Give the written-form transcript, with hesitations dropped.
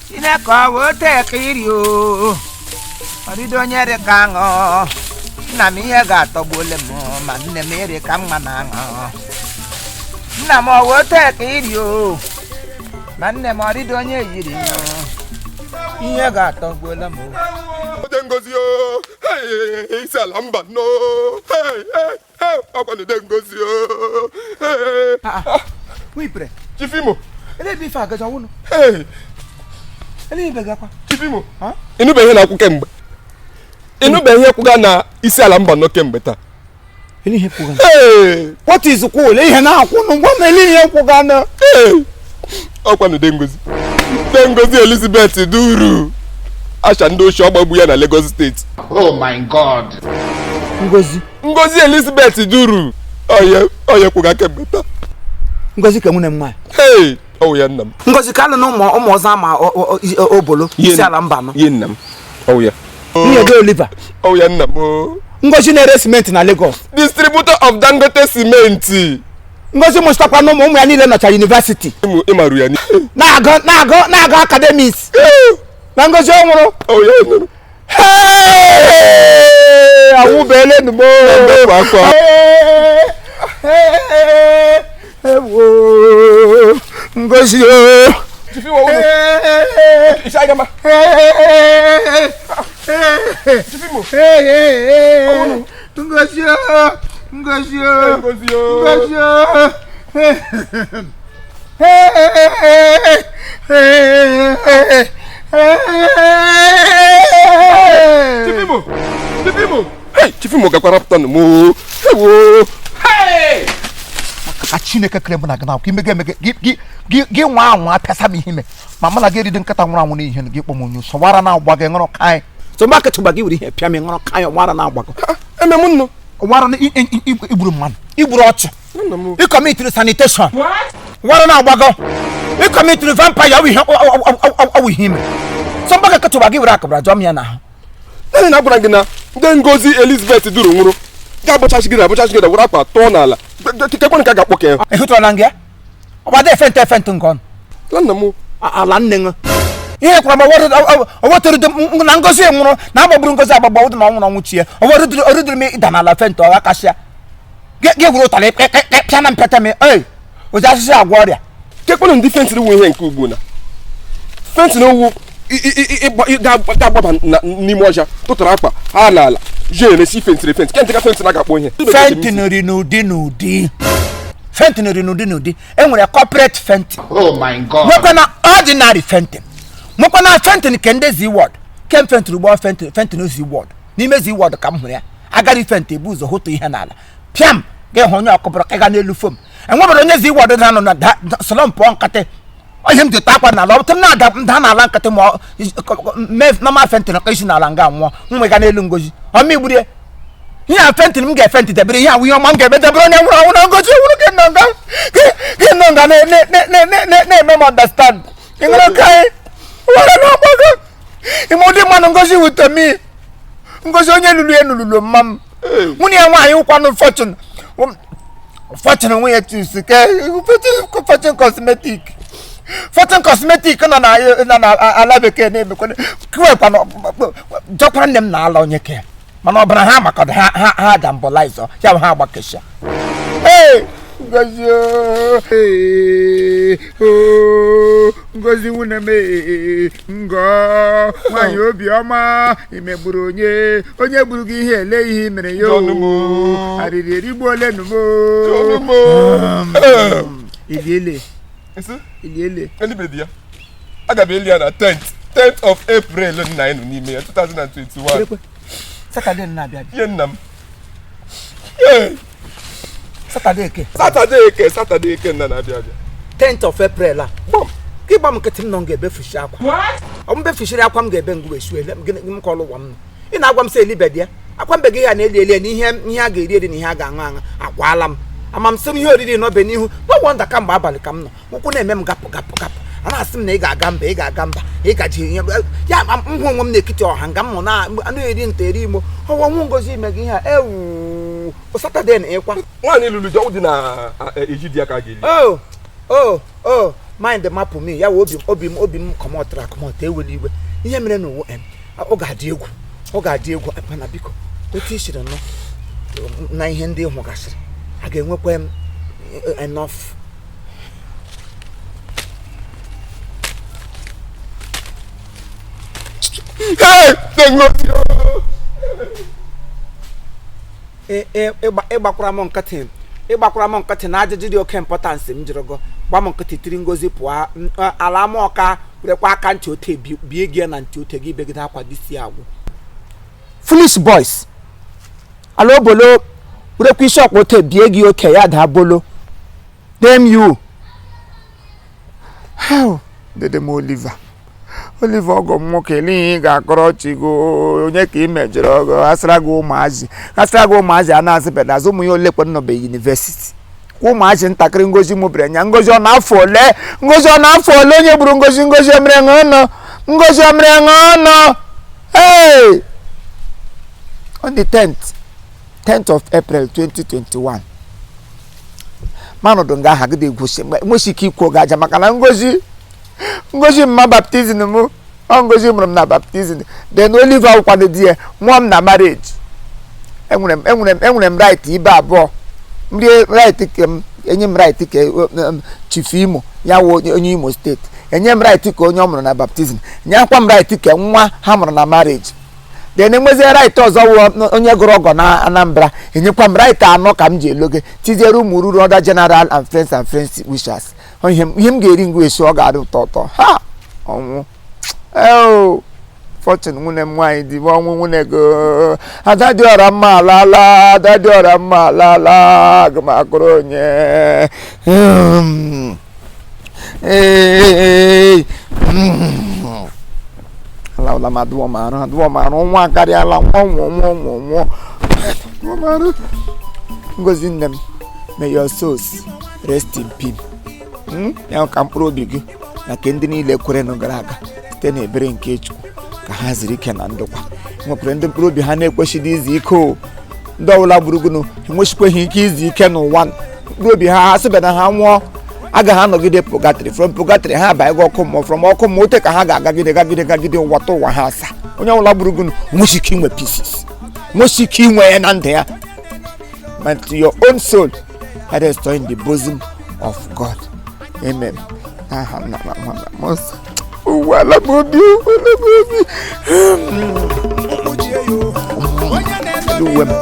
Chineke ọ bụ ote ka iri o ọdịdị onye dị ka aṅụ nna m ihe ga-atọgbuole m ma nne m iri ka mma na aṅụ nna m ọ bụ ote ka iri o ma nne m ọdịdị onye yiri m ihe ga-atọgbuole m o. Ode Ngozi o isi ala mba no ọkwa na Ode Ngozi o. Wipre. Chief Imo. Ele ebe ife agaja wụnụ. Ele ebe gakwa. Chief Imo. Ịnụbe ihe na-akwụ kemgbe. Ịnụbe ihe kwụga na isi ala mba nọ kemgbe taa. Ele ihe kwụga. What is kwụ? Ele ihe na-akwụ nụ ngwa m ele ihe kwụga na. Ọkwa na Ode Ngozi. Ode Ngozi Elizabeth Duru. Asha ndị ochie ọgbagbu ya na Lagos steeti. Oh my God. Ngozi. Ngozi Elizabeth Duru. Oye kwụga kemgbe taa. Ngozi ka nwunye m nwaanyị. Hey, ọwụ ya nna m. Ngozi ka alụ na ụmụ ọzọ ama obolo isi ala mba nọ. Ye nna m. Ọwụ ya. Nwunye gị Oliver. Ọwụ ya nna m. Ngozi na-ere simenti na Lagos. Distributor of Dangote cement. Ngozi mụchitakwa na ụmụ ya niile nọcha yunivesiti. Ịmaru ya. Na-agụ academics. Na Ngozi ọ nwụrụ. Ọwụ ya nụrụ. Hey! Awụbeelenu m. Akwa. Ewo! Ngozi o! Ngozi o! Ngozi o! Ngozi o! Ngozi o! Chief Imo! Chief Imo! Hey, Chief Imo gakwara pụta nụ m o. Ewo! Hey! Ka Chineke kere mụ na gị na akwụkwọ imege emege gị nwa anwa apịasa m ihe ime ma mụ na gị eridi nkịta nwụrụ anwụ n'ihe gị kpọ m onye sọwara na-agba gị ṅụrụ kaị tụmba kechụgba gị were ihe pịa m ṅụrụ kaị ọwara na-agba gị Eme m nnu. ọwara na igburu mmadụ igburu ọchụ Nna m. ịkọmitiri sanitation wara na-agbago ịkọmitiri vampire ọwụ ihe ọwụ ihe ime sọmba kechụgba gị were akụbara jọọ m ya n'ahụ Naanị na agwara gị na ndị Ngozi Elizabeth Duru nwụrụ. Ga-abụchachi gị na abụchachi gị na were akpa tụọ n'ala. Kekwanụ ka a ga-akpọ ka ya. ị hụtụrụ na nga ọgbada efentị efentị nke ọnụ La nna m. Ala nne ṅụ ihe kwara m ọwọtụrụ na Ngozi nwụrụ na agbagburu Ngozi agbagba ụdị na ọ nwụrụ ọnwụ chi ya ọwọrụdịrị m ịda n'ala fentị ọgha kasịa gị gwuru ụtarị pịa na mpịata m ei ozi asịsị agwọ ọrịa Kekwanụ ndị fentịrị wụ ihe nke ugbu na. Fentịrị wụ ga-agbaba n'ime ọja tụtụrụ akpa ha n'ala jee eresi fentịrị fentị kentị ka fentịrị a ga-akpọ ihe. Fentịnri n'ụdị n'ụdị fentịnri n'ụdị n'ụdị enwere corporate fentịn. Oh my God. Nwekwa na ordinary fentịn nwekwa na fentịn nke ndị zi wọd kem fentịn ugbo fentịn fentịn zi wọd n'ime zi wọd ka m hụrụ ya agara fentị ebu ụzọ hụtụ ihe n'ala pịam gị hụ onye ọkụbụrụ ka ga n'elu fom enwebere onye zi wọd na-anọ na sọlọm pụọ nkatị ihe m ji ta akwa n'ala ọtụ m na-ada nda n'ala nkatị ma mee nọma fentịn ka isi n'ala nga nwụọ m nwega n'elu Ngozi ọma igburie ihe a fentịn m ga-efentị debere ihe awụ ihe ọma m ga-eme debere onye nwụrụ anwụ na Ngozi nwụrụ gị nọ nga gị nọ nga na-eme m understand ị nwere ka anyị were na-agbago ime ụdị mmanụ Ngozi wute m Ngozi onye lụrụ ya lụrụ mma m nwunye ya nwaanyị ụkwanụ Fortune Fortune nwunye chus ke Fortune cosmetic Fortune cosmetic nọ na ala bekee na-emekwana kwekwana jọkwara nne m na ala onye ke mana ọbara ha makọrọ ha ha jambọlaizọ ya bụ ha agbakesha. Ee Ngozi ooo Ngozi nwunye m ngọ nwaanyị obiọma imegburu onye onye gburu gị ihe ele ihe i mere ya oo arịrị erigbuole nụ m iliele iliele Elibedi ya. Aga m eli ya na 10th of April nna anyị nọ n'ime ya 2021. Saturday na-abịa. Ye nna m. Saturday ke. Saturday ke nna na-abịa abịa. 10th of April a. Gbam. Gị gba m nkịtị m nọ m ga-ebefushi akwa. Ọ m befushiri akwa m ga-ebe ngụ esu ele gịnị m kọlụ ụwa m nọ. Ị na-agwa m sị elibedi ya. Akwa mbe gị ya na-eli eli na ihe a ga-eri eri na ihe a ga-aṅụ aṅụ akwala m. Ama m sị m ihe oriri nọbe n'ihu no wonder kamgbe abalị ka m nọ. Ụkwụ na-eme m gapụ gapụ gapụ. A na-asị m na ị ga-aga mba ị ga-aga mba ị gaji ihe ya m hụ onwe m n'ekiti ọha nga m nọ na-eri nta eri imo ọwa nwu Ngozi ime gị ihe a ewu Saturday na ịkwa nwaanyị lụrụ di ọwụ dị na eji di ya ka a ga-eli. O o o Mind mapụ me ya wụ obi m obi m obi m kọmọtara akọmọt ewela iwe ihe mere n'ụwa em ọ ga-adị egwu ọ ga-adị egwu mana biko otu i siri nọ na ihe ndị ị hụgasịrị a ga-enwekwa m enough. Hey, thank God. Ịgbakwara m nkịtị ịgbakwara m nkịtị na ajụjụ dị oke importance m jụrụ gị gba m nkịtị tiri ngozi pụọ ala ama ọka werekwa aka ntị ote bie gị na ntị ote gị begide akwa disi agwụ. Foolish boys ala obolo werekwa isi ọkwa ote bie gị oke ya daa bolo damn you. How dede m Oliver Oliver ọgọ m nwoke n'ihi ị ga-akọrọ ọchị gị onye ka ị mejọrọ ọgọ asịra gị ụmụazị asịra gị ụmụazị a na-asịbeda azụ ụmụ ya ole kwe nọbeghị yunivesiti kwa ụmụazị ntakịrị ngozi mụbere nya ngozi ọ na-afọ ole ngozi ọ na-afọ ole onye gburu ngozi ngozi omere ṅụọ ngozi omere ṅụọ. Hey! On the 10th of April 2021 manọdụ nga aha gị egwusi nwesi ike ikwu oge aja maka na ngozi ngozi mma baptizim m ọ ngozi mụrụ m na baptizim then Oliver akwụkwado di ya mụọ m na marriage enwere m right ibe abụọ m rie right ke m enye m right ke Chief Imo ya wụ onye Imo steeti enye m right ka onye ọ mụrụ na baptizim nyekwa m right ke nwa ha mụrụ na marriage then enwezie right ọzọ wụ onye gụrụ ọgọ na Anambra enyekwa m right anọ ka m ji eloge tiziere ụmụ ruru other general and friends wishers ihe m ga-eri ngwa esi ọ ga-adị ụtọ ụtọ ha ọnwụ eo Fortune nwunye m nwaanyị dị ọnwụ nwunye go ada dị ọra mma alala ada dị ọra mma alala aga m akụrụ onye alawala m adụọ m arụ adụọ m arụ nwa akarịala nwụọ nwụọ nwụọ nwụọ nwụọ adụọ m arụ. Ngozi nne m may your souls rest in peace. Ya ka mkpụrụ obi gị na nke ndị niile kwerenụ gara aga site n'ebere nke Chukwu ka ha zuru ike na ndokwa. Nwekwara ndị mkpụrụ obi ha na-ekwesịghị izu ike o ndị ọbụla gburugburu enwesikweghị ike izu ike n'ụwa mkpụrụ obi ha ha sịbe na ha nwụọ agaghị anọgide purgatory from purgatory ha abaghị ọkụ mmụọ from ọkụ mmụọ ote ka ha ga-agagide gagide gagide ụwa ta ụwa ha asaa. Onye ọbụla gburugburu nwesi ike inwe pieces nwesi ike inwe ya na ndụ ya but to your own soul rest in the bosom of God. Amen. Aha nna na nwa na mmụọ nsọ. Ụwa ala m obi ụwa ala m obi. Uwe m.